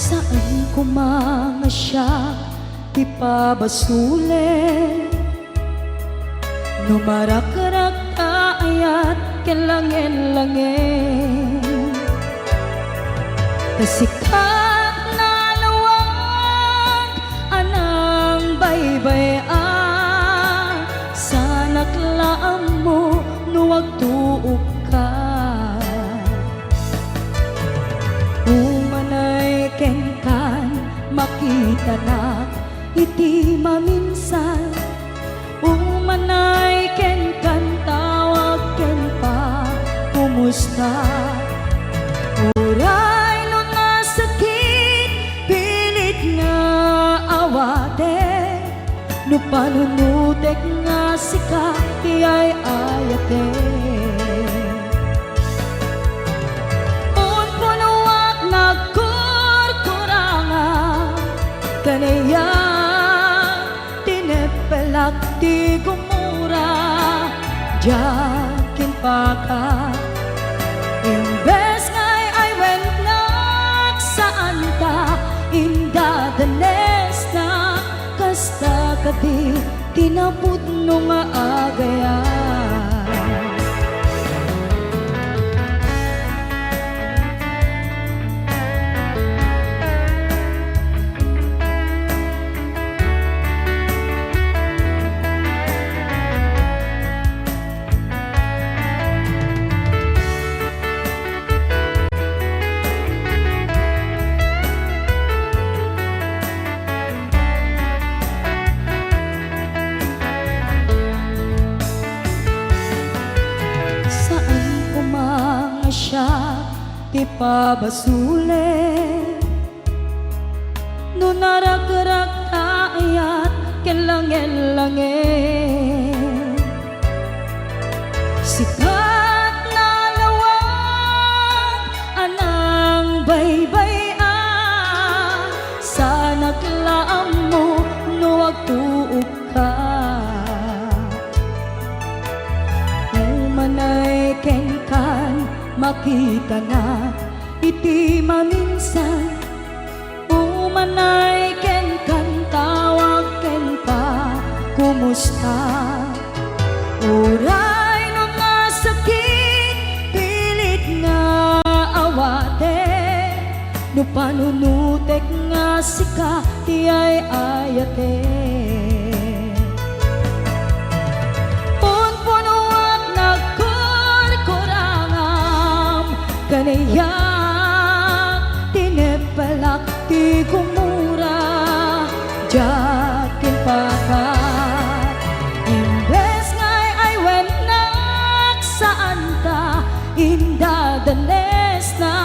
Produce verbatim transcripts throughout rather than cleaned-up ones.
Saan koma nga siak ti pabasolen no marakrak ta ayat ken langen-langen. Ta sika nalawag a nangbaybay-an, saanak la ammo no agtuokka. Umanay kenkan, makitanak iti maminsan. Umanay kenkan, tawag ken pakumusta. Uray no nasakit, pilit nga awaten. No panunotek nga sika ti ay-ayaten. Unpunoak nagkurkuranga, kaniak tineppelak ti gumura, diak impaka. Imbes nga ay-awatennak, saanta indadanesna, kasta kadi ti napudno nga agayam. Saan koma nga siak ti pabasolen no narakrak ta ayat ken langen-langen. Sika't nalawag a nangbaybay-an, saanak la ammo no agtuokka. Umanay kenkan, makitanak iti maminsan. Umanay kenkan, tawag ken pakumusta. Uray no nasakit, pilit nga awaten. No panunotek nga sika ti ay-ayaten. Unpunoak nagkurkurangam, kaniak tineppelak ti gumura, diak impaka. Imbes nga ay-awatennak, saanta indadanesna,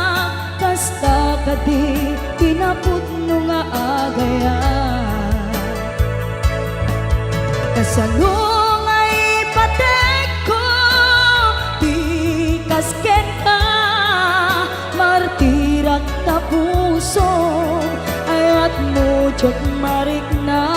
kasta kadi ti napudno nga agayam. Kasano nga ipategko ti kas kenka, martirak ta pusom, ayatmo diak marikna,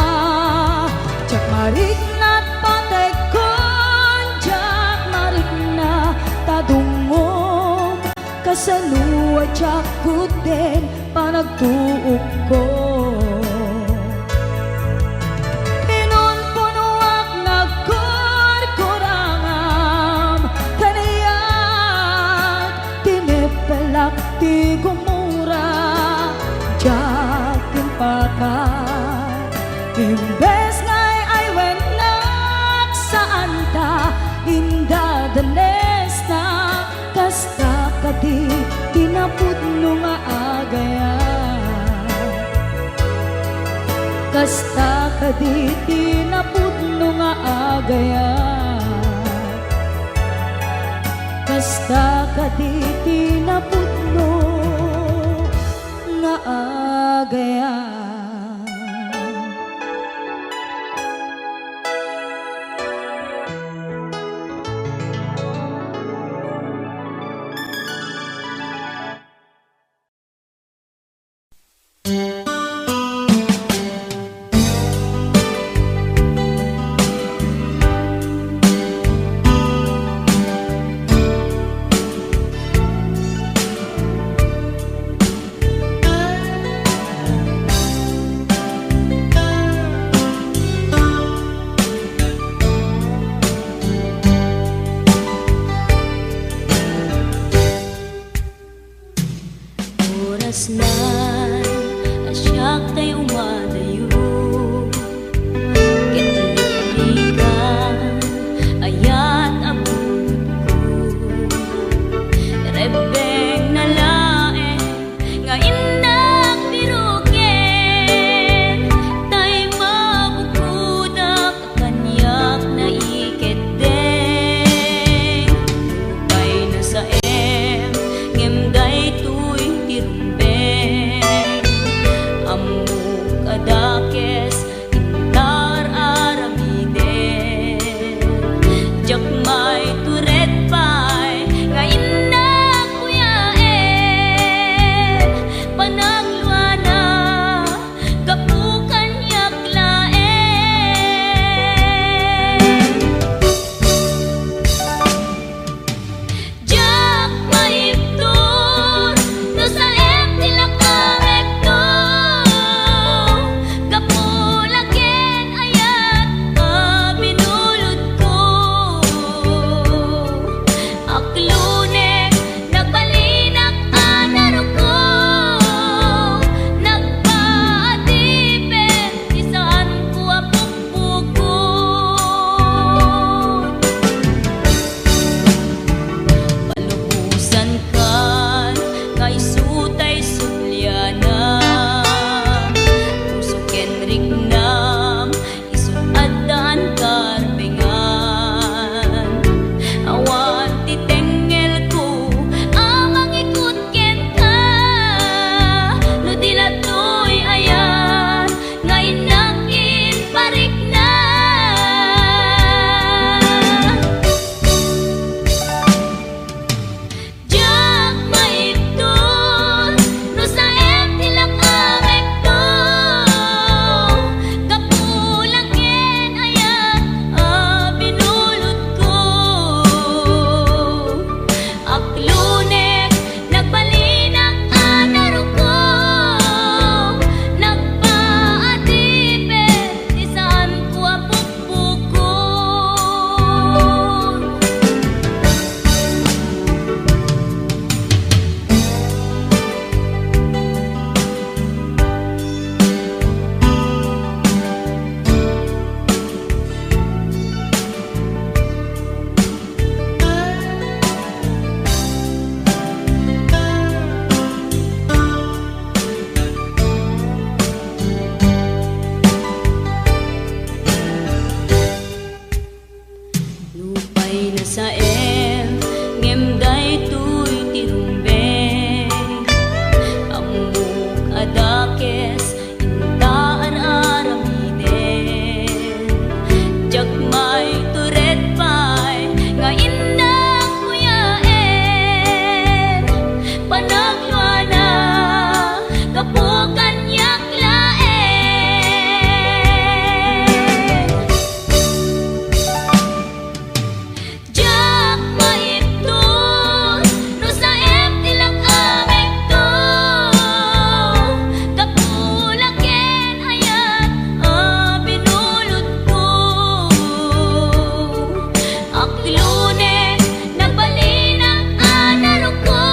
diak marikna ta pategkon, diak marikna ta dungngom. Kasano a diak kudden panagtuokko? Inunpunoak nagkurkurangam, kaniak tineppelak ti gumura, diak impaka. Imbes nga ay-awatennak, saanta indadanesna, kasta kadi ti napudno nga agayam. Kasta kadi ti napudno nga agayam. Kasta kadi ti napudno nga agayam. Orasna a siak tay umadayo, ket liklikan ayat a bunotko. Rebbengna laeng nga innak biroken, tay mabukodak kaniak naikeddeng. Nupay nasaem, ngem daytoy ti rumbeng. Ammok a dakes, inta ar-aramiden. Diak maitured pay nga innak kuyaen. Panagluana, gapu kaniak laeng. Diak maibtur no saem ti lakamekto, gapu la ken ayat a binulodko. Aklunek, nagbalinak a naruko, nagpaadipen ti saanko a pukpukot. Palubosankan nga isu tay sublianam, puso ken riknam, isu addaan karbengan. Awan ti tengngelko a mangikut kenka, no di la toy ayat nga innak imparikna. Diak maibtur no saem ti lakamekto, gapu la ken ayat a binulodko. Aklunek, nagbalinak a naruko, nagpaadipen ti saanko a pukpukot. Nupay nasaem, ngem daytoy ti rumbeng. Ammok a dakes, inta ar-aramiden. Diak maitured pay nga innak kuyaen. Panagluana, gapu kaniak laeng. Diak maibtur no saem ti lakamekto, gapu la ken ayat a binulodko. Aklunek, nagbalinak a naruko,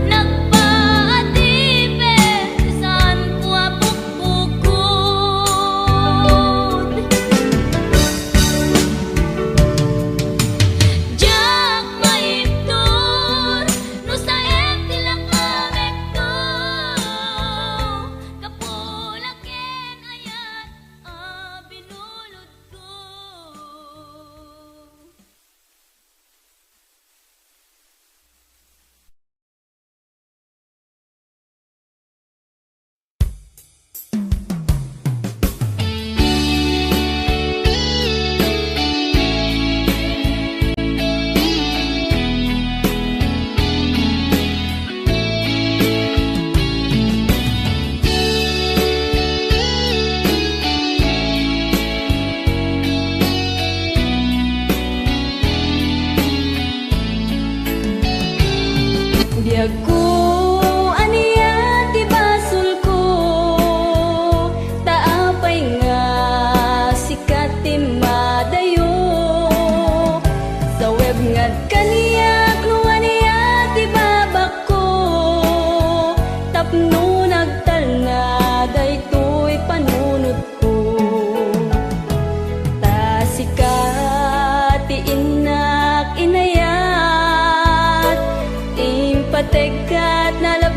nagpaadipen ti saanko a pukpukot. Diak maibtur no saem ti lakamekto, gapu la ken ayat a binulodko. Biagko, ania ti basolko? Ta apay nga sika ti madayo? Saweb nga kaniak no ania ti babakko.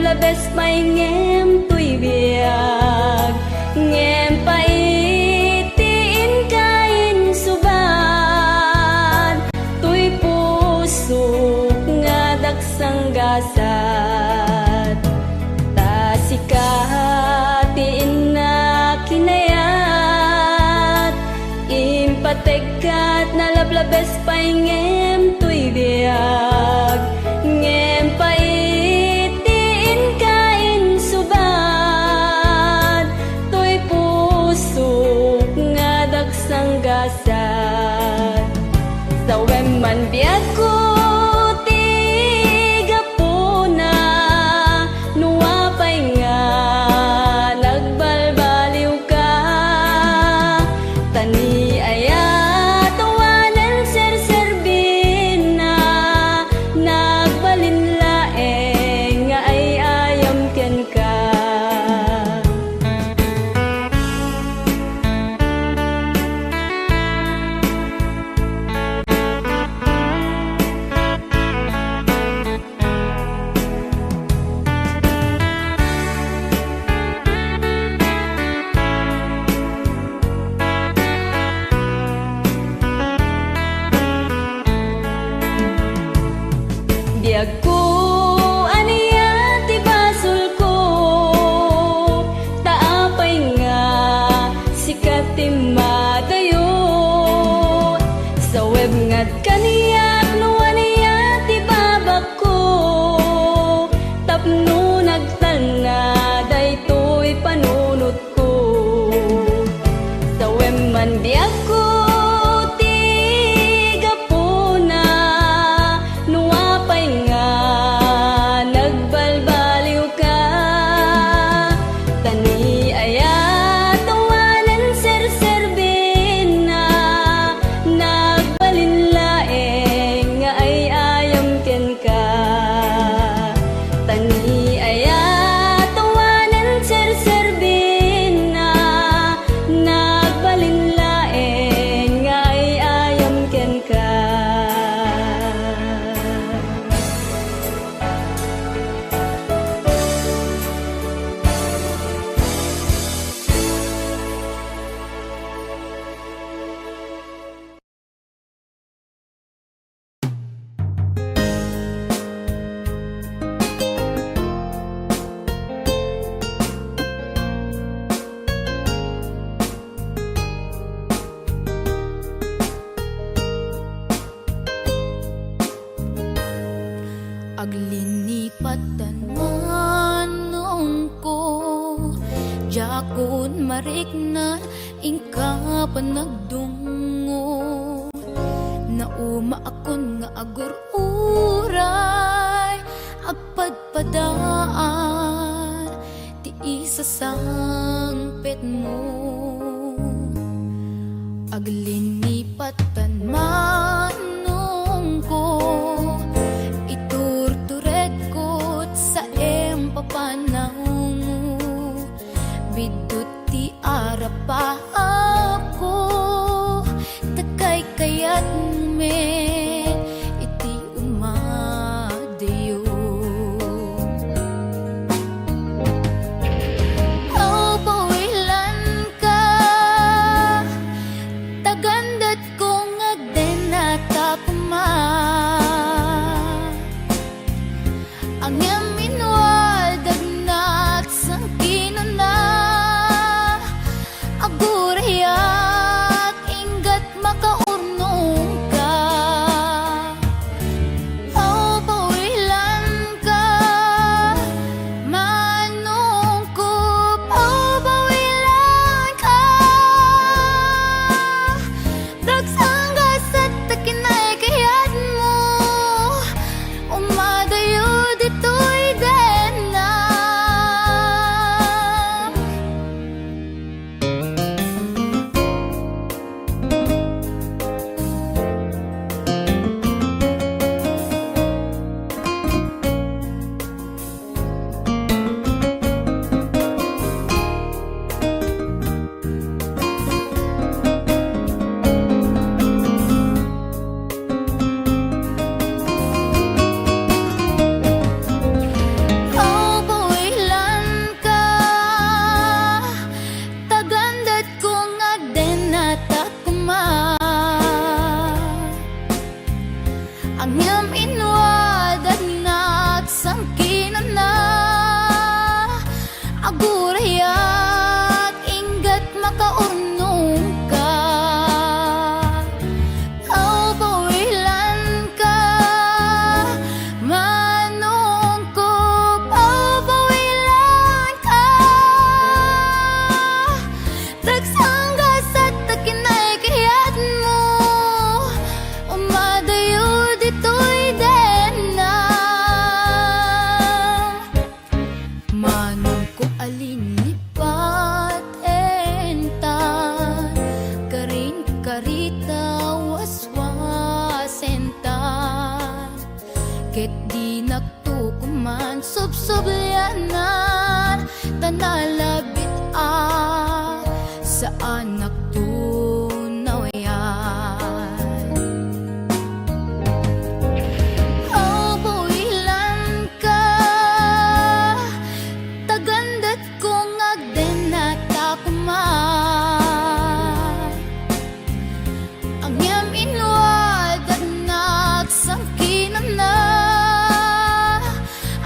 Labes pay ngem toy biag, ngem pait ti inka insubat. Toy pusok nga daksanggasat, ta sika ti innak kinayat. Impategka, nalablabes pay ngem toy biag, ngem pait ti inka insubat. Toy pusok nga daksanggasat, sawem man biagko ti gapuna. No apay nga nagbalbaliwka, ta ni ayat awanen serserbina, nagbalin laeng nga ay-ayam kenka. Biagko, ania ti basolko? Ta apay nga sika ti madayo? Saweb nga kaniak no ania ti babakko, tapno nagtalna daytoy panunotko. Sawem man biagko ti gapuna, no apay nga nagbalbaliwka. Ta ni ayat awanen serserbina, nagbalin laeng nga ay-ayam kenka. Ta ni ayat awanen serserbina, nagbalin laeng nga ay-ayam kenka. Aglinipatan manongko, diakon mariknan inka panagdungngo. Naumaakon nga agur-uray, agpadpadaan ti isasangpetmo. Aglinipatan manongko, iturturedko saem papanawmo. Biddut ti arapaapko, ta kaykayatmo met iti umadayo. Aw, pawilanka, tagan Agurayak, inggat makaurnongka. Pawpawilanka, manongko, pawpawilanka. Dagsa a gasat ti kinaykayatmo, umadayo ditoy denna. Manongko a linlipat enta, karin karita waswasenta. Ket dinakto koma subsublianan, ta nalabit a saanak tunawian. Aw, buwilanka, tagandet ko nga agdennata koma. Ngem inwadak nagsangkinana,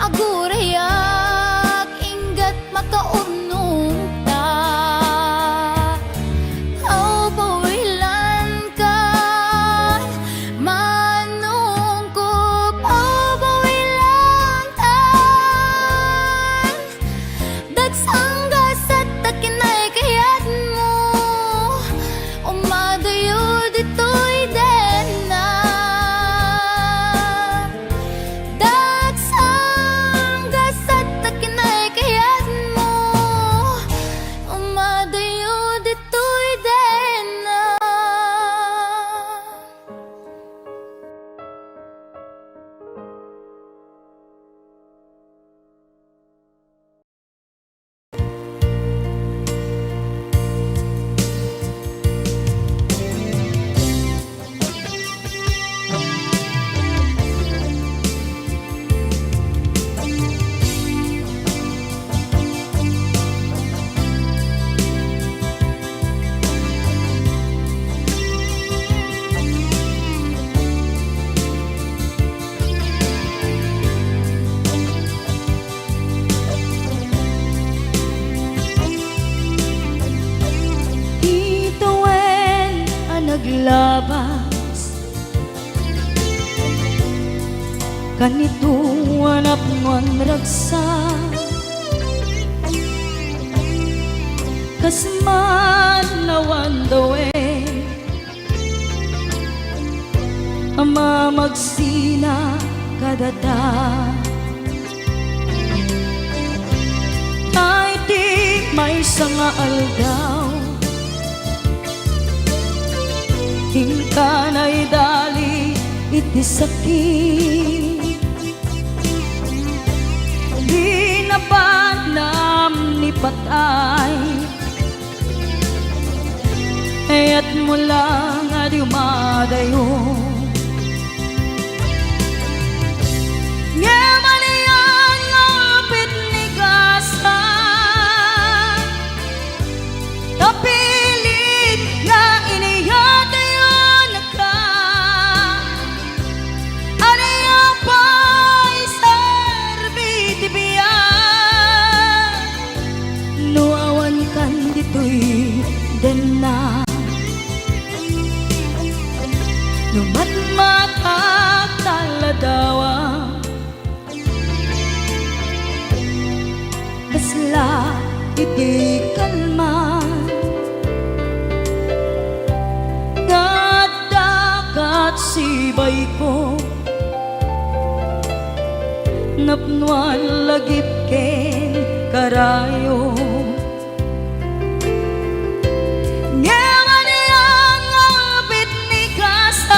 agurayak inggat makaurnongta. Aw, bawilankan, manongko, aw, bawilankan. Dagsa a gasat ti kinaykayatmo, umadayo ditoy denna. Dagsa a gasat ti kinaykayatmo, umadayo ditoy denna. Itawen a naglabas kanito a napnoan ragsak, kas man awan dawen a mamagsina kadata. Iti maysa nga aldaw, inka naidali iti sakit. Di napadnam ni patay, kayatmo lang a dumadayo. Ngem ania nga pitnigasan, ta pilit nga iniyatayonka. Ania pay serbi ti biag no awankan ditoy denna? No matmatak ta ladawa, kasla iti kalman nga adda kat sibayko, napnoan lagip ken karayo. Ngem ania nga pitnigasan,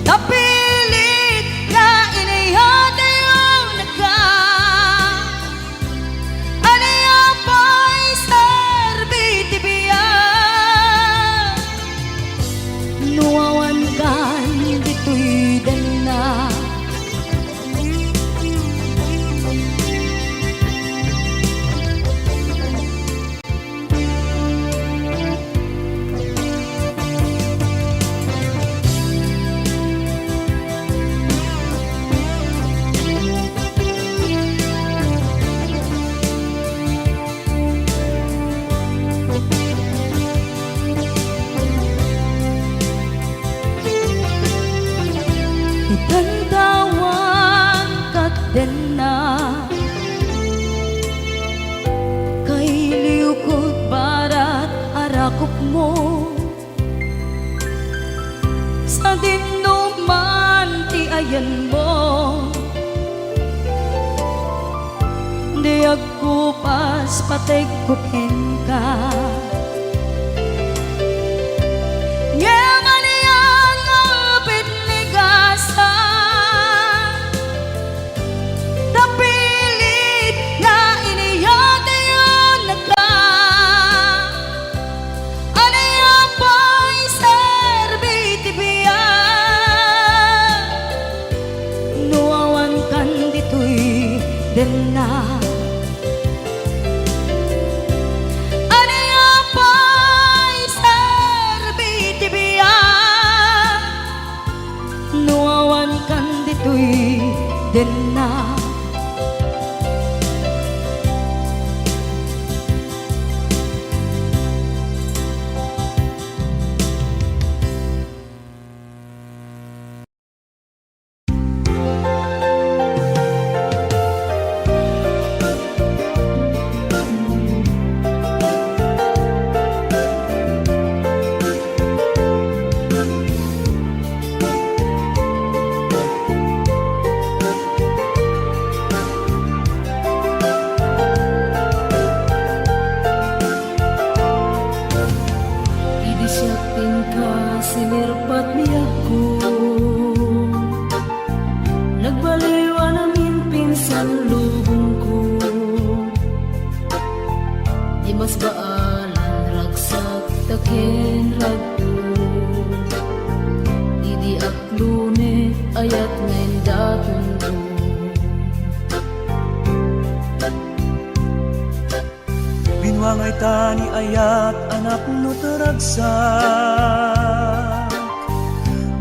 ta pilit nga iniyatayonka. Ania pay serbi ti biag no awankan ditoy denna? mo. Sadino man ti ayanmo, di agkupas pategko kenka. Ngem ania nga pitnigasan, napilit nga iniyatayonnaka. Ania pay serbi ti biag no awan kan ditoy dennak? Ania pay serbi ti biag no awan kan ditoy dennak? Idi siak kenka, sinirpat biagko. Nagbaliw a naminpinsan lubongko. Di mas baalan ragsak ta ken ragko. Idi aklone, ayat nga indatonko. Binuangay ta ni ayat a napno ti ragsak.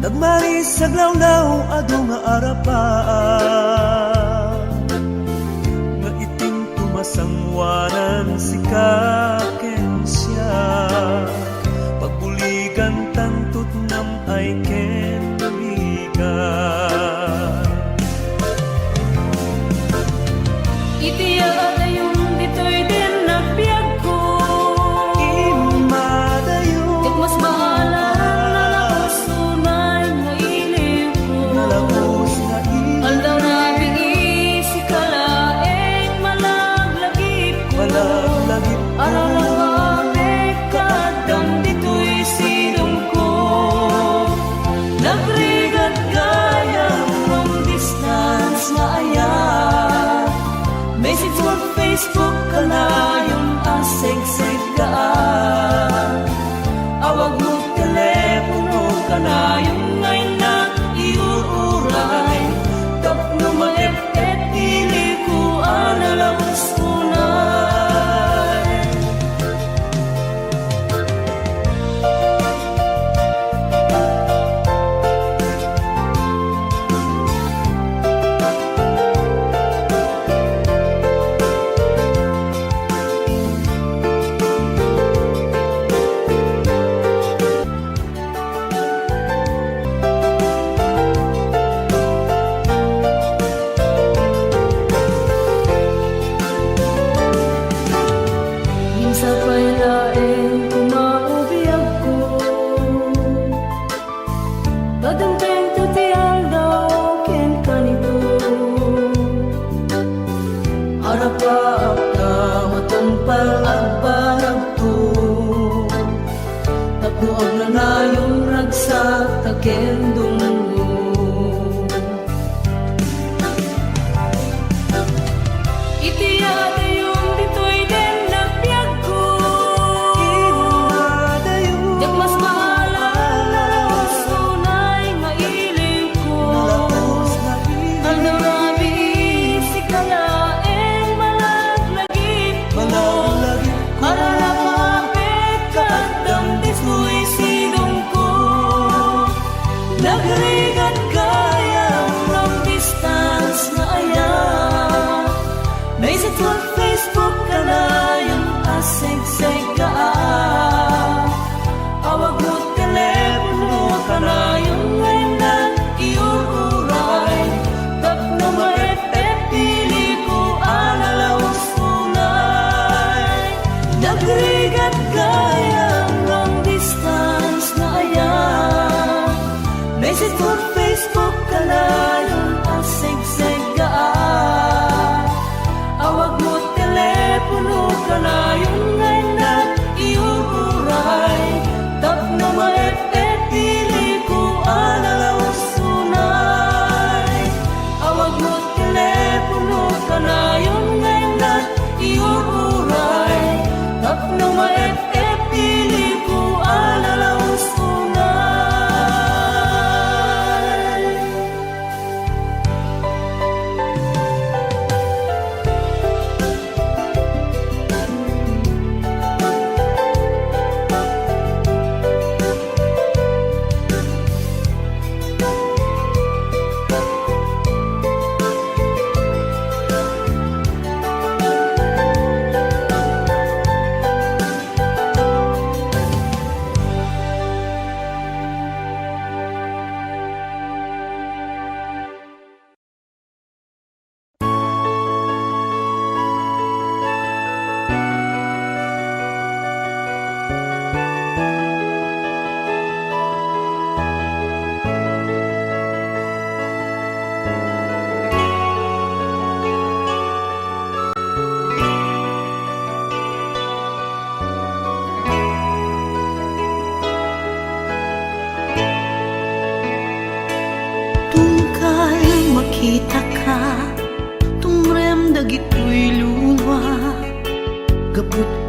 Nagmaris aglawlaw adu nga arapaak. Nga itinto masangoanan sika ken siak. Pagbuligan tanto ti nam-ay ken rigat. Iti adayon ditoy dennak biagko. Immadayon. Ket mas baalan nalabos unay nga iliwko. Nalabos nga iliwko. Aldaw rabii sika laeng malaglagipko. Malaglagipko. Araraw a pekka addam ditoy sidongko. Nagrigat gayam long distance nga ayat. Message for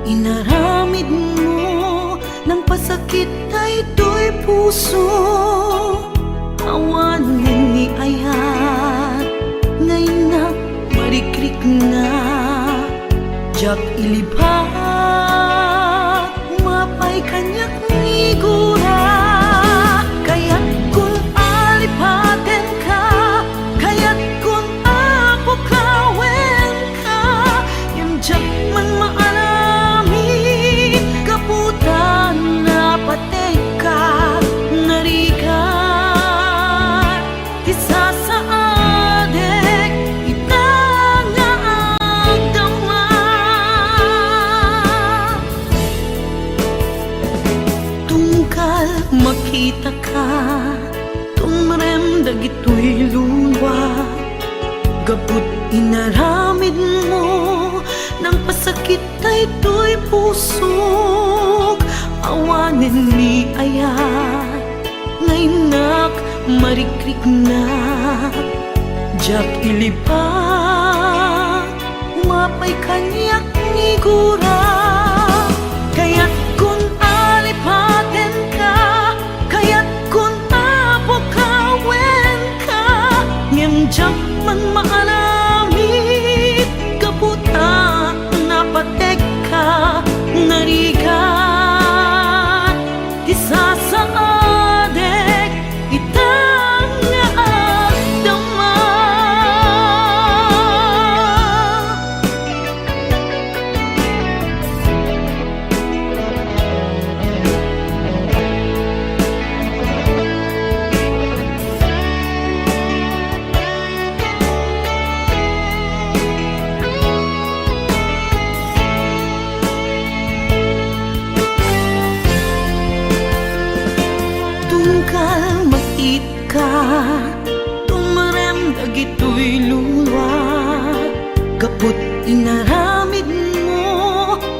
Inaramidmo, nangpasakit daytoy puso, awanen ni ayat, nga innak marikrikna. Diak ilibak, umapay kaniak nigura. Kayatkon a lipatenka, kayatkon a pukawenka, ngem diak man maaramid gapu ta napategka. Narigat ti sasaadek ita nga agdama. Tunggal makitaka, tumrem dagitoy luluak. Gapu ta inaramidmo, nangpasakit daytoy pusok, awanen ni ayat, nga innak marikrikna. Diak ilibak, umapay kaniak nigura. Kayatkon a lipatenka, kayatkon a pukawenka, ngem diak man maaramid gapu ta napategka. Narigat ti sasaadek ita nga agdama. Tunggal makit- ka, tumrem dagitoy luluak. Gapu ta inaramidmo,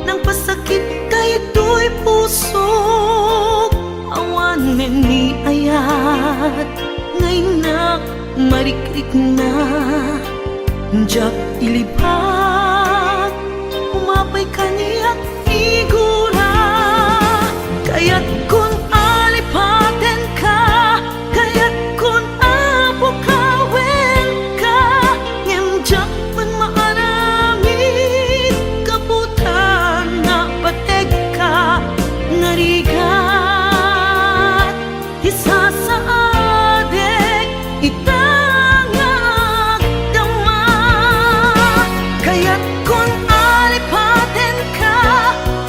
nangpasakit daytoy pusok, awanen ni ayat, nga innak marikrikna. Diak ilibak, umapay kaniak nigura. Kayatkon a lipatenka, kayatkon a pukawenka, ngem diak man maaramid gapu ta napategka. Narigat ti sasaadek ita nga agdama. Kayatkon a lipatenka,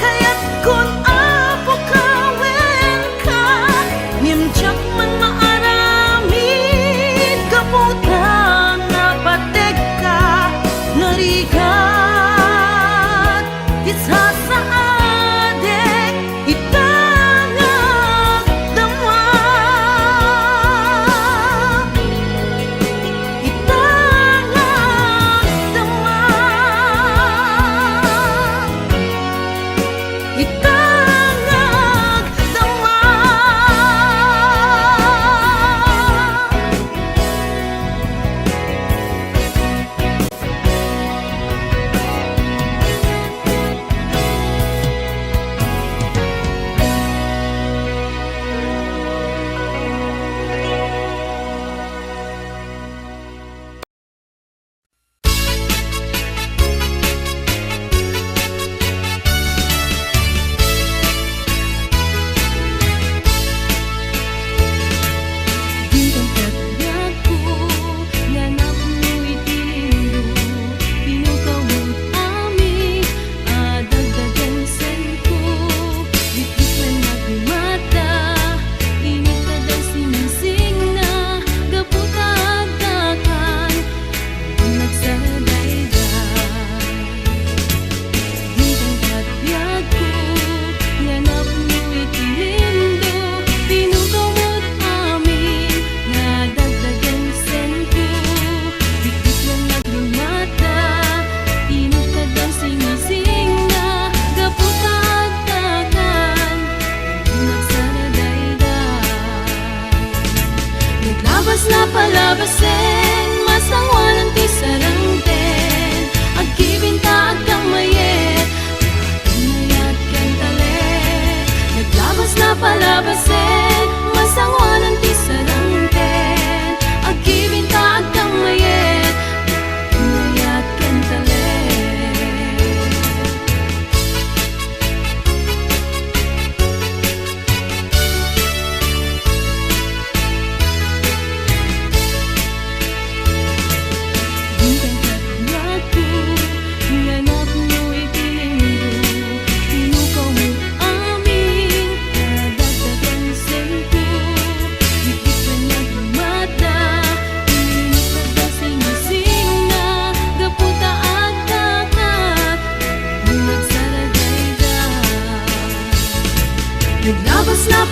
kayatkon a pukawen-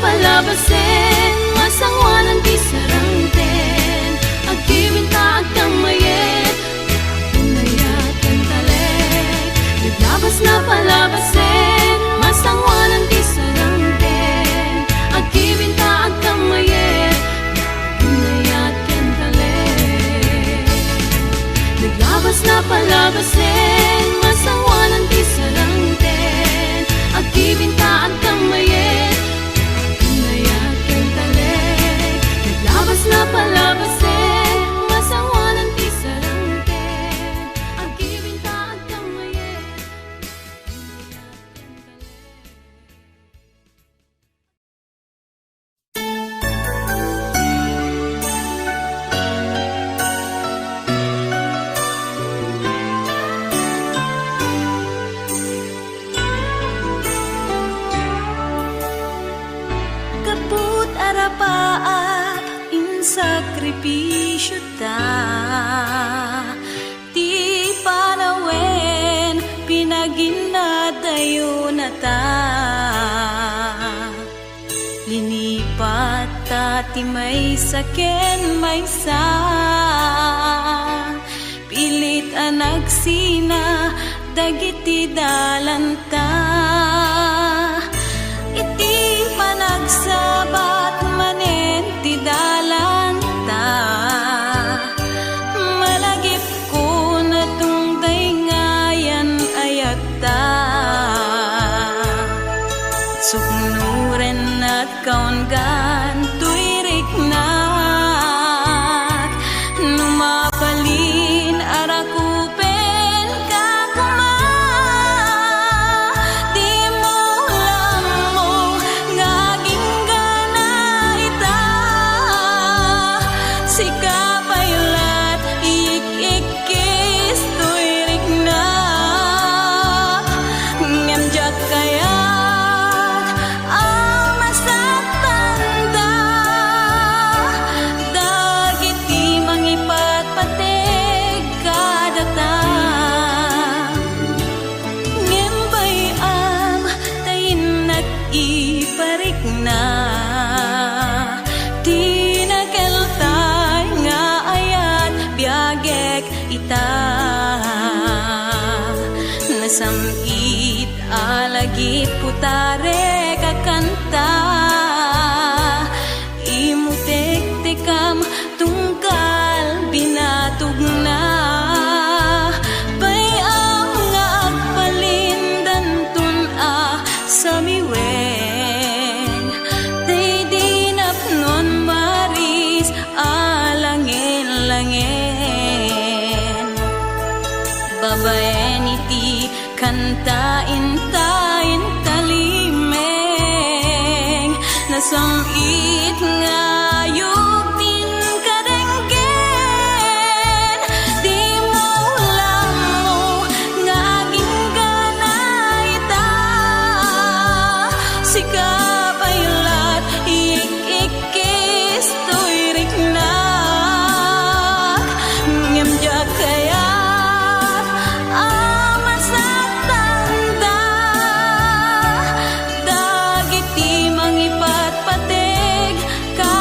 Palabasen, masangoanan ti sarangten, agkibin ta agkammayet, nayat ken talek. Naglabas na palabasen, masangoanan ti sarangten, agkibin ta agkammayet, nayat ken talek. Naglabas na palabasen, masangoanan ti sarangten, agkibin ta agkammayet, nayat ken talek. Naglabas na palabasen, masangoanan ti sarangten, agkibin ta agkammayet. Gapu ta arapaap in sakripisiota, ti panawen pinaginnadayonata. Linipatta ti maysa ken maysa, pilit a nagsina dagiti dalanta. Iti panagsabat manen ti dalanta, malagipkon a tungday nga yan-ayatta. Suknorennak kaunggan toy riknak, no mabalin a rakupenka koma, dimo lammong nga aginggana ita. Sika pay lat, ik-ikkis toy riknak, ngem diak kayat a masaktanda dagiti mangipatpateg kadata. Ngem bay-am ta innak iparikna ti nakeltay nga ayat biagek ita. Nasam-it a lagip putarek a kanta, imutektekam tunggal binatogna. Bay-am nga agbalin danton a samiwen, tay di napnon maris a langen-langen. Babaen iti kanta inta, inta limeng, nasam-it nga ayog din kadenggen. Dimo lammong nga aginggana ita. Sika pay lat, ik-ikkis toy riknak, ngem diak kayat a masaktanda dagiti mangipatpateg ka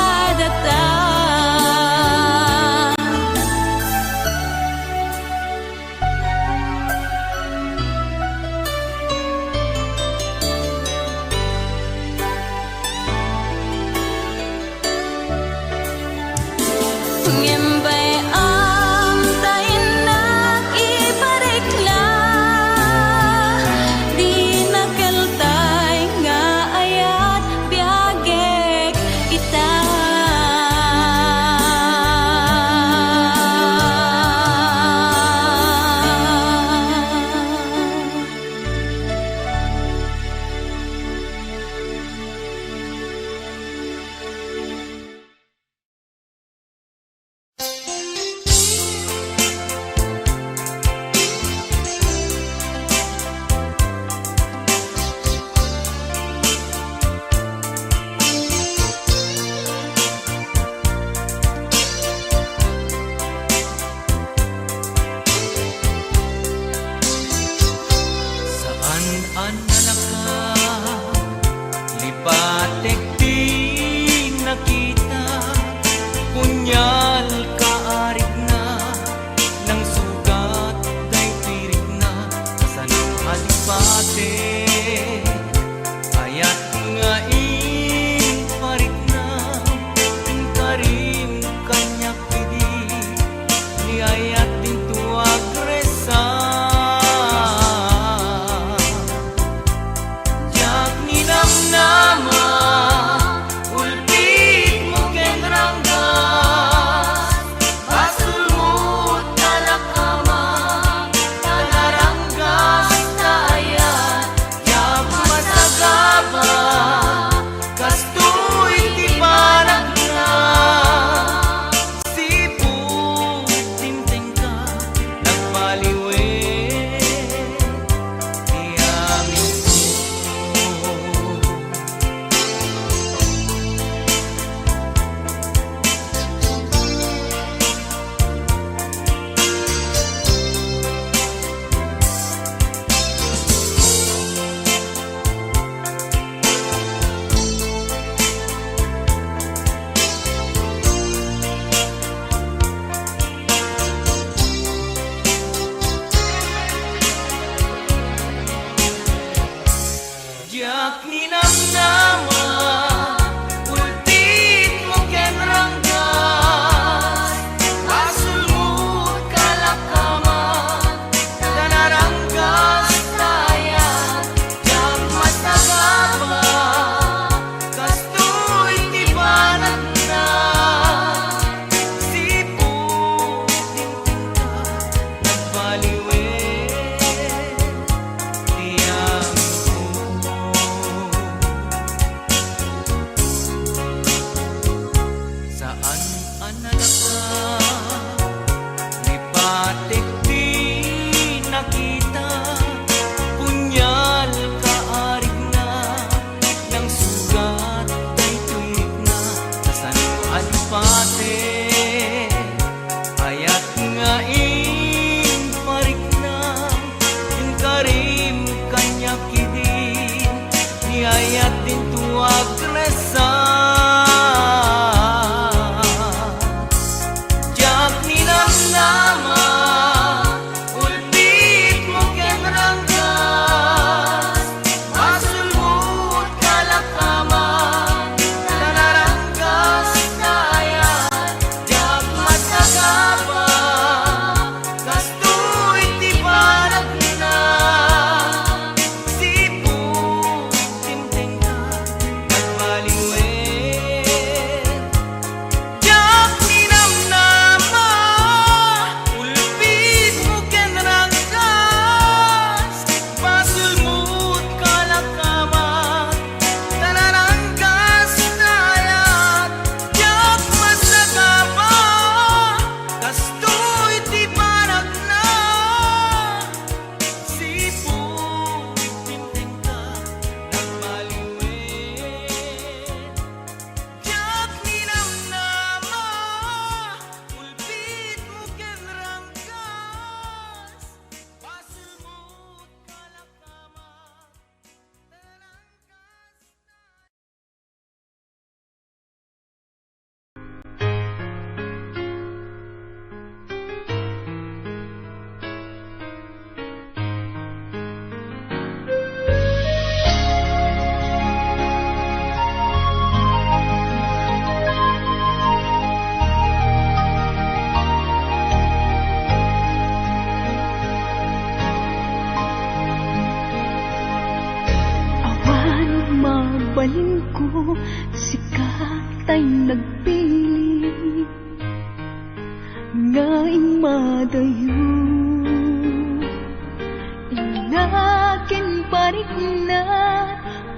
Kayat dinto agresa. Diak ninamnama, ulpitmo ken ranggas. Basolmo kalakaman, ta naranggas kayat. Diak masagaba, kastoy ti banagna. Sipud timtengka, agbaliwen. Diak ninamnama, ulpitmo ken ranggas. Basolmo kalakaman, ta naranggas kayat. Diak masagaba, kastoy ti banagna. Sipud timtengka, agbaliwen. Diak ninamnama, ulpitmo ken ranggas. Basolmo kalakaman, ta naranggas. Awan mabalinko, sika tay nagpili nga immadayo. Inna ken barikna,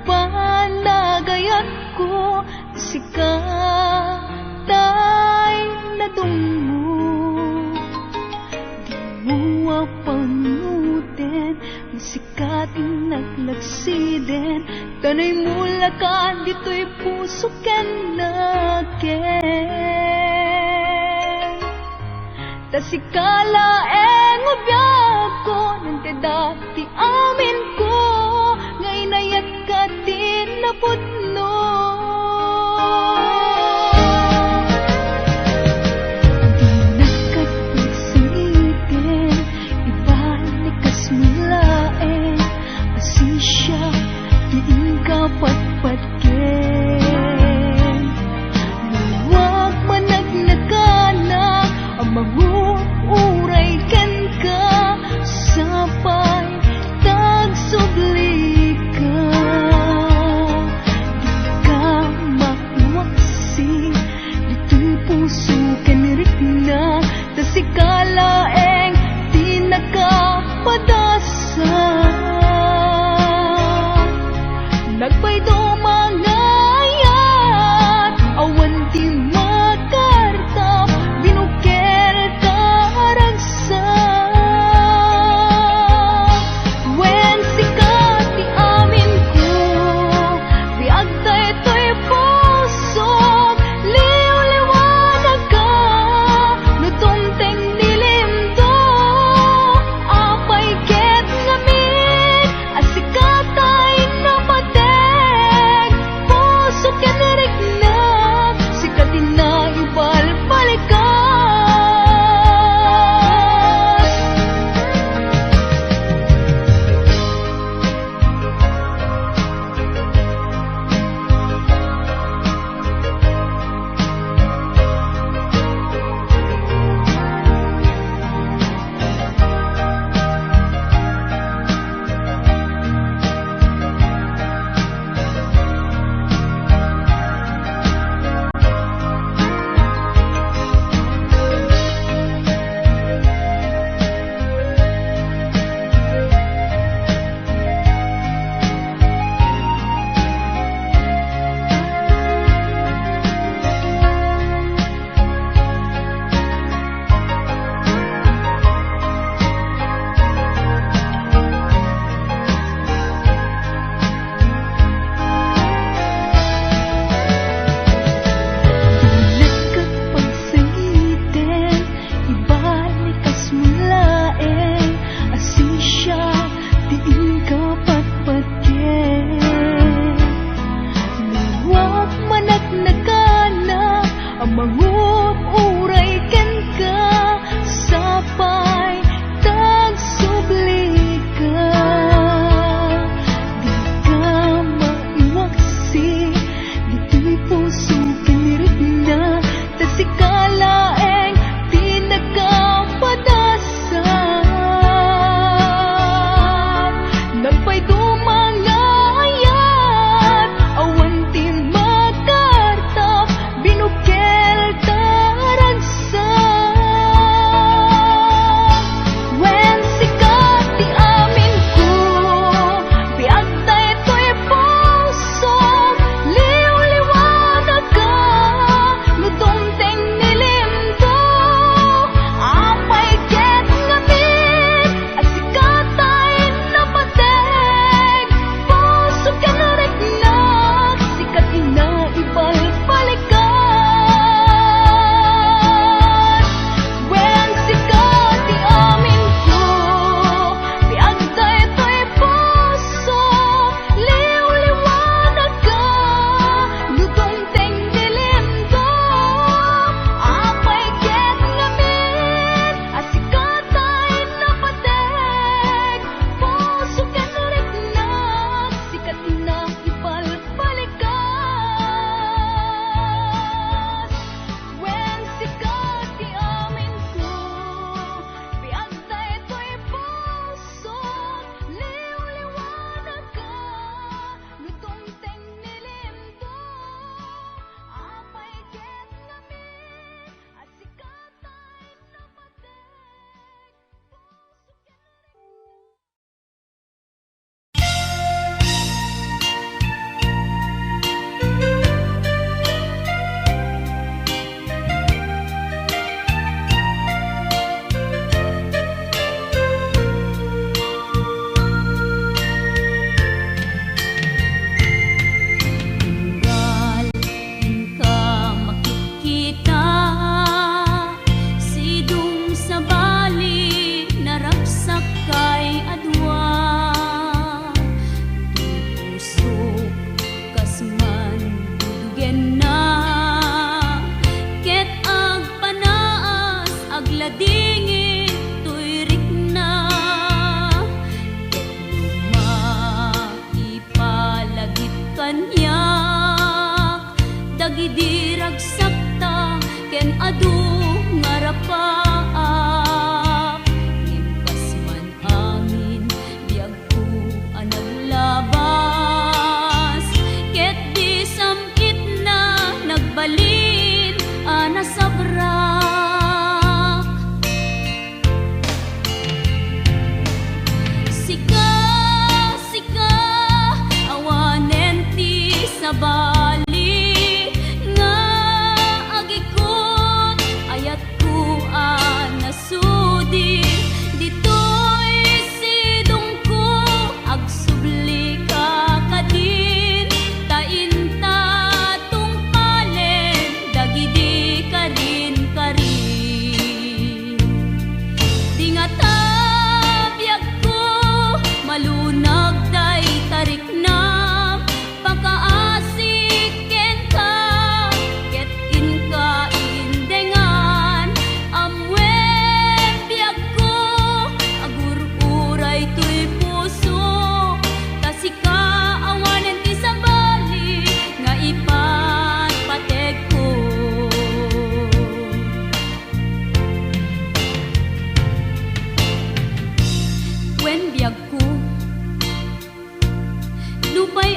panagayatko, sika tay nadungngog. Dimo a panunoten, sika ti naglagsiden, ta naimulakan ditoy puso ken nakem. Ta sika laeng a biagko, nantedda ti aminko, nga inayatka ti napudno. Dinak ket pagsangiten, ibalik kas laeng, asisiak ti inka patpatgen. Nalluag managnakanak a manguray ken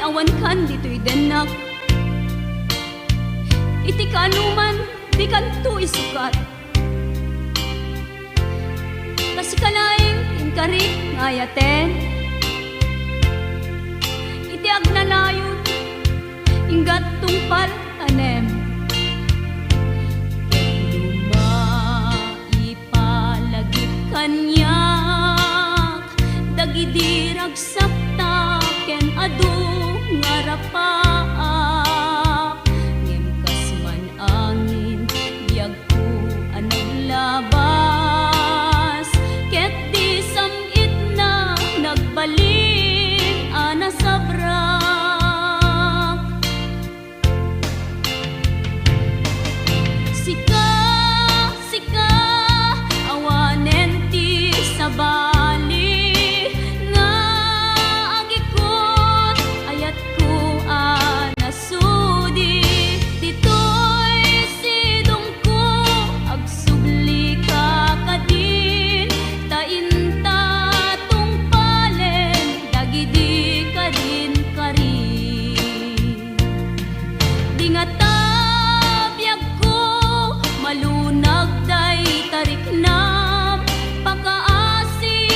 awankan ditoy dennak. Iti kaanoman, dikanto isukat. Ta sika laeng ti inkarik nga ayaten. Iti agnanayon, inggat tungpal tanem. Ket no maipalagip kaniak dagidi ragsakta ken adu nga rapaak, ngem kas man angin, biagko a naglabas, ket di sam-itna nagbalin a nasabrak. Sika, sika, awanen ti sabali nga agikut, ayatko a nasudi. Ditoy sidongko, agsublika kadin, ta inta tungpalen dagidi karin-karin. Di ngata biagko malunag dayta riknam, pakaasi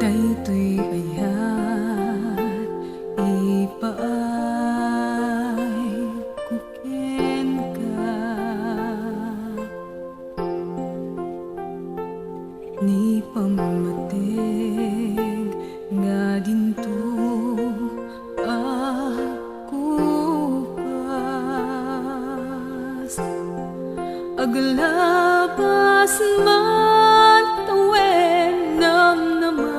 Daytoy ayat ipaayko kenka, ni pammateg nga dinto agkupas. Aglabas man tawen namnama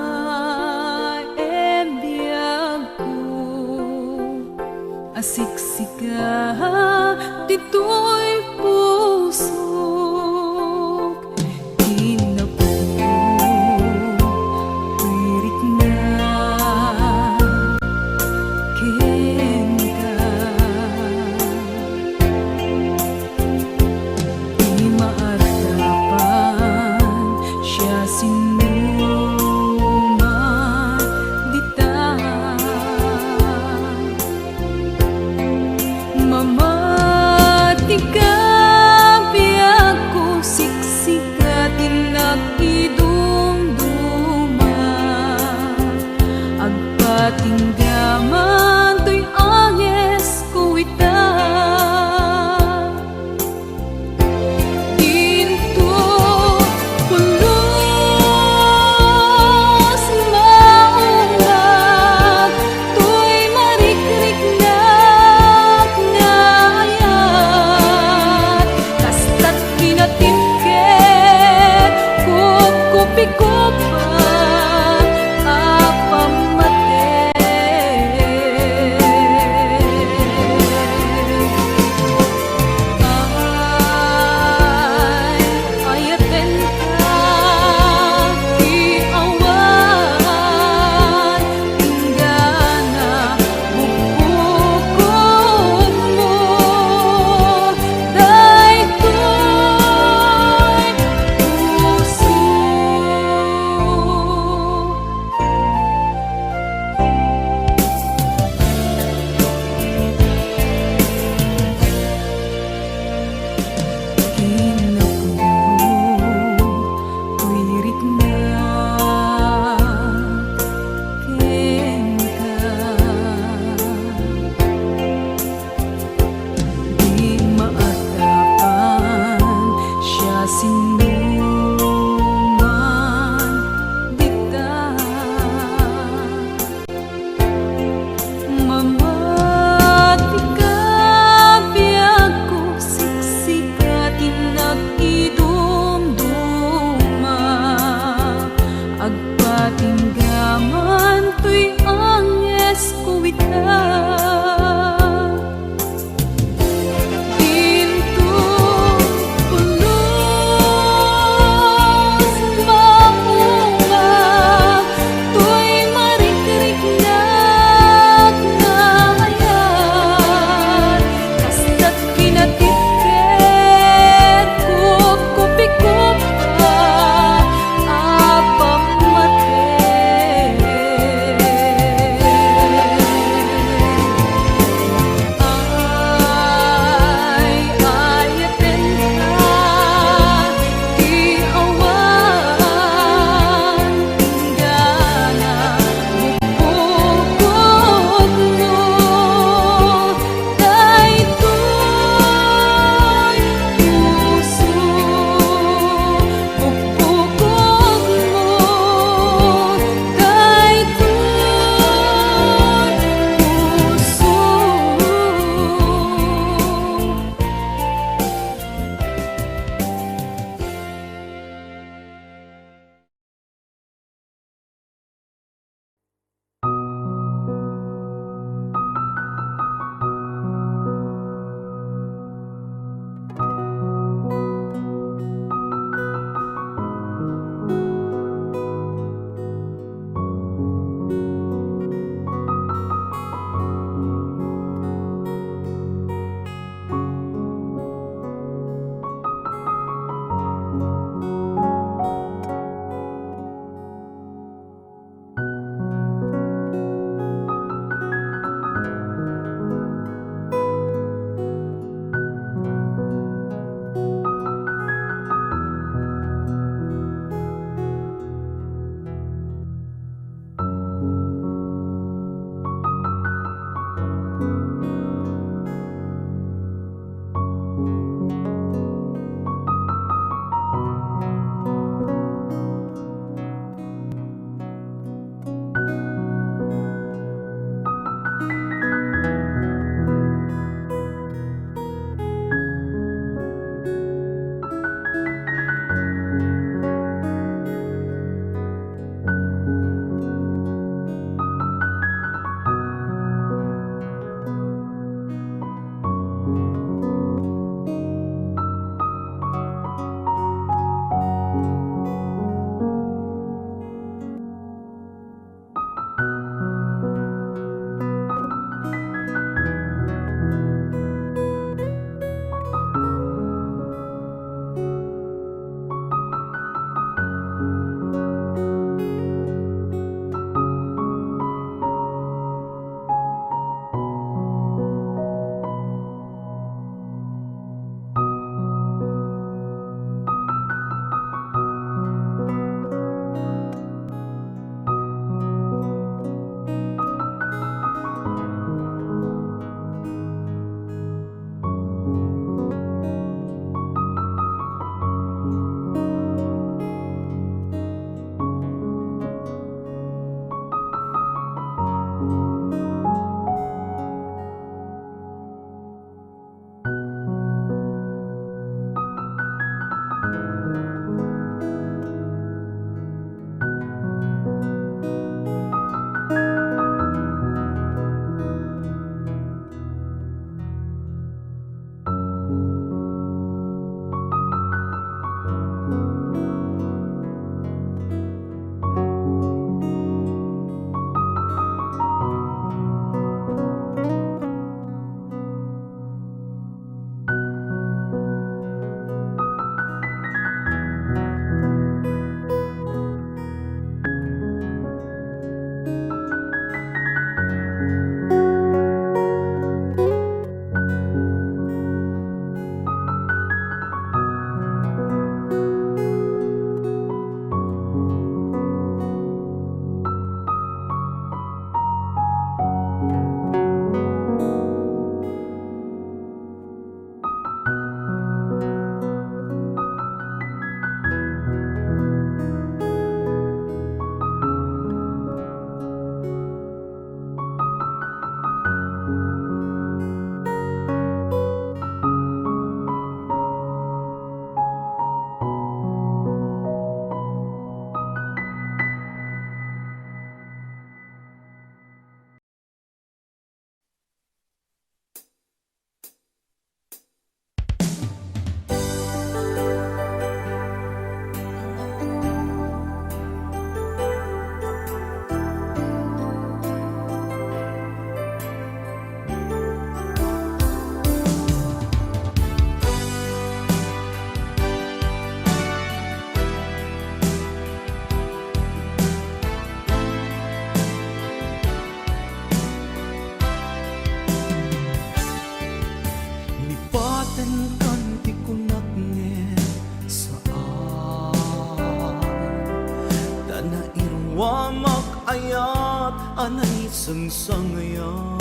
Wa makayat a naisangsangayan,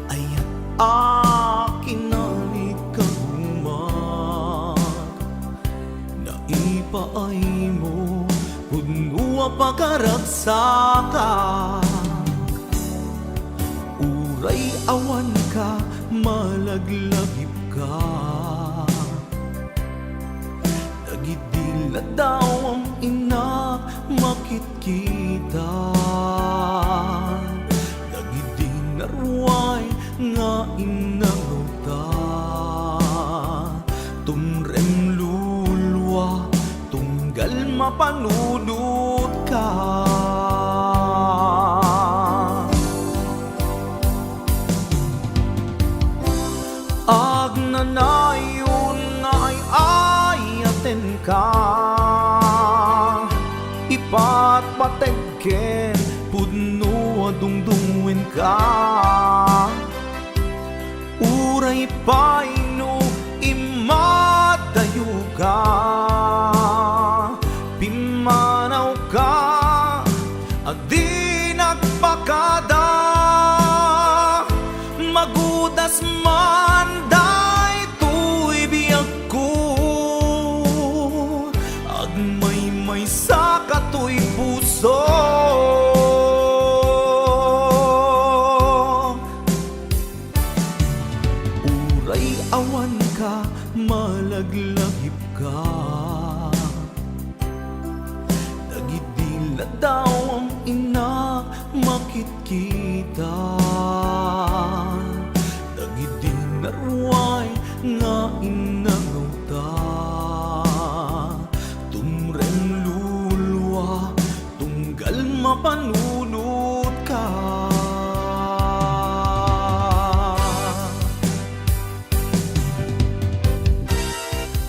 ayat a kinalikagumak, naipaaymo, pudno a pakaragsakan. Uray awanka, malaglagipka. Dagidi ladawam, innak, makitkita. Dagidi naruay nga inawta, tumrem lulua, tunggal mapanunotka. Agnanayon nga ay-ayatenka, ipatpateg ken pudno a dungdungenka. Uray pay no immadayoka, pimmanawka a di nagpakada. Magudas man daytoy biagko, agmaymaysa katoy puso. Uray awanka, malaglagipka. Dagidi ladawam, innak, makitkita. Dagidi naruay nga inawta, tumrem lulua, tunggal mapanunotka.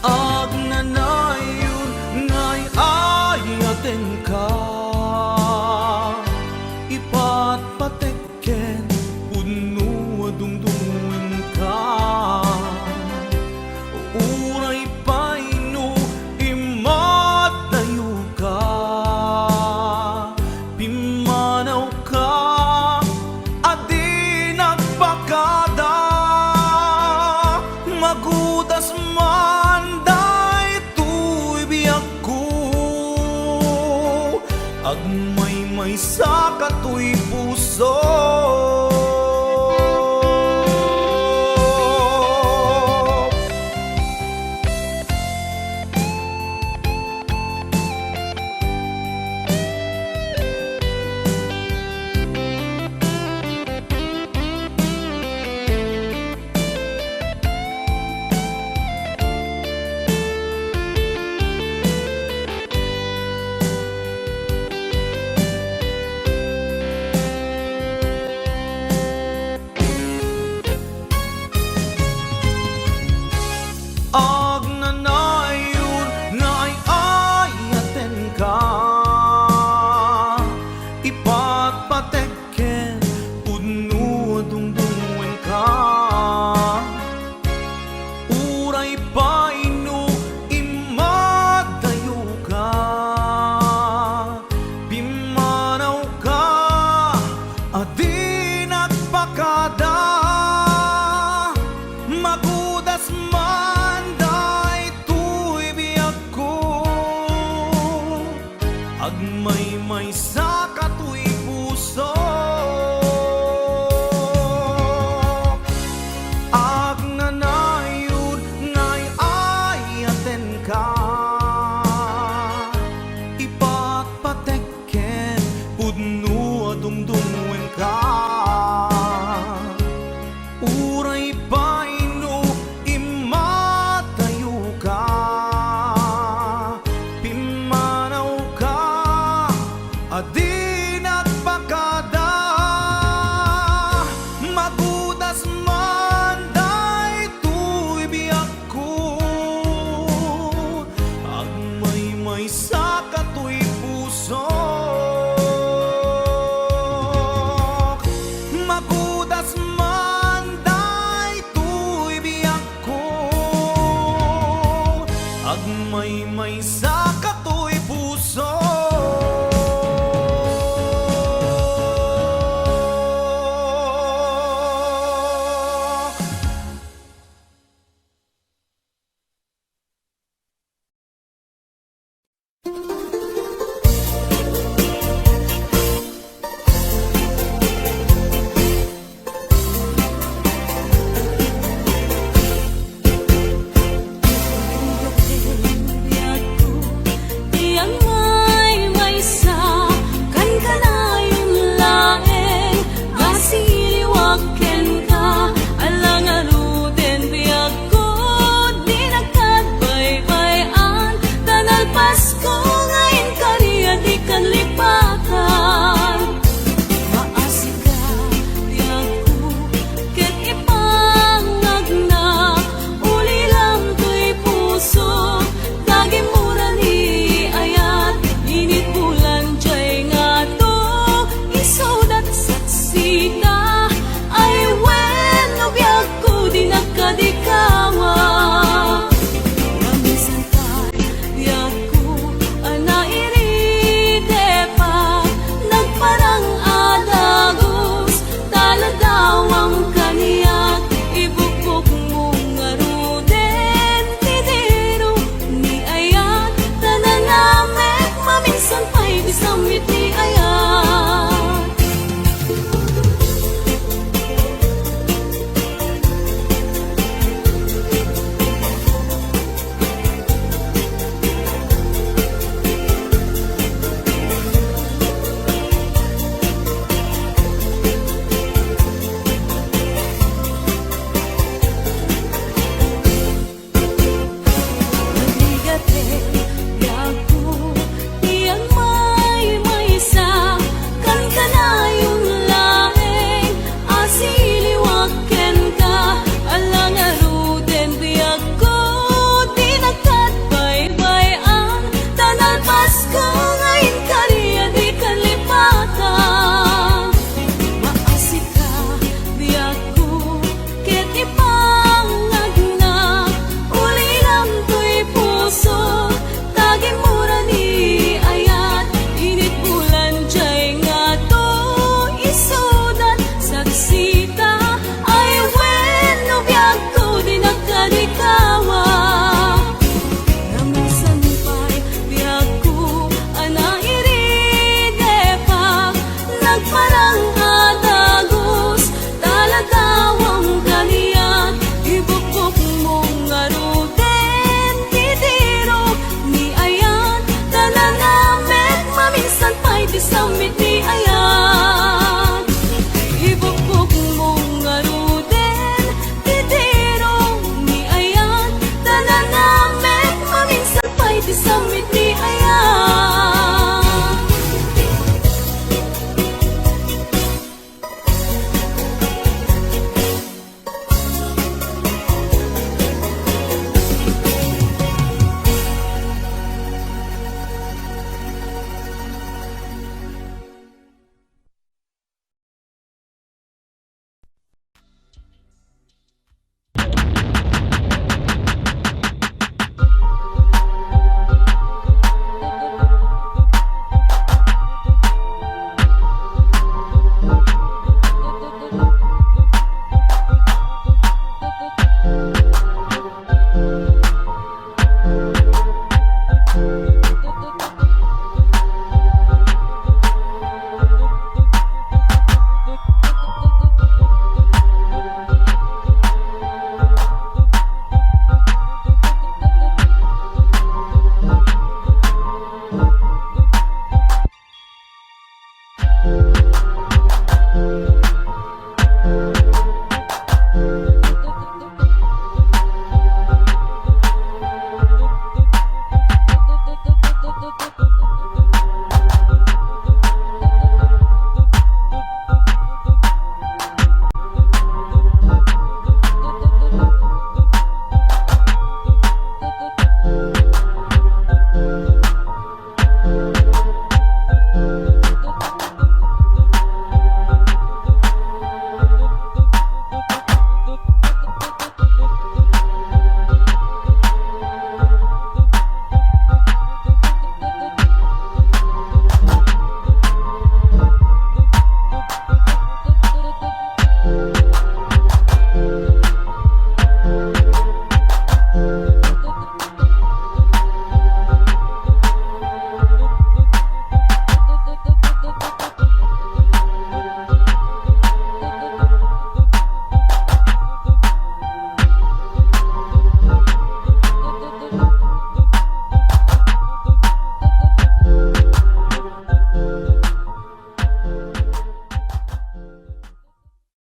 Agnanayon nga ay-ayatenka, ipatpateg ken pudno a dungdungenka. Uray pay no immadayoka, pimmanawka a di nagpakada. Magudas man daytoy biagko, agmaymaysa katoy puso. Agnanayon nga ay-ayatenka, ipatpateg ken pudno a dungdungenka. Uray pay no immadayoka, pimmanawka a di nagpakada. Magudas man daytoy biagko, agmaymaysa katoy puso. Agnanayon nga ay-ayatenka, ipatpateg ken pudno a dungdungenka. Uray pay no immadayoka, pimmanawka a di nagpakada. Magudas man daytoy biagko, agmaymaysa katoy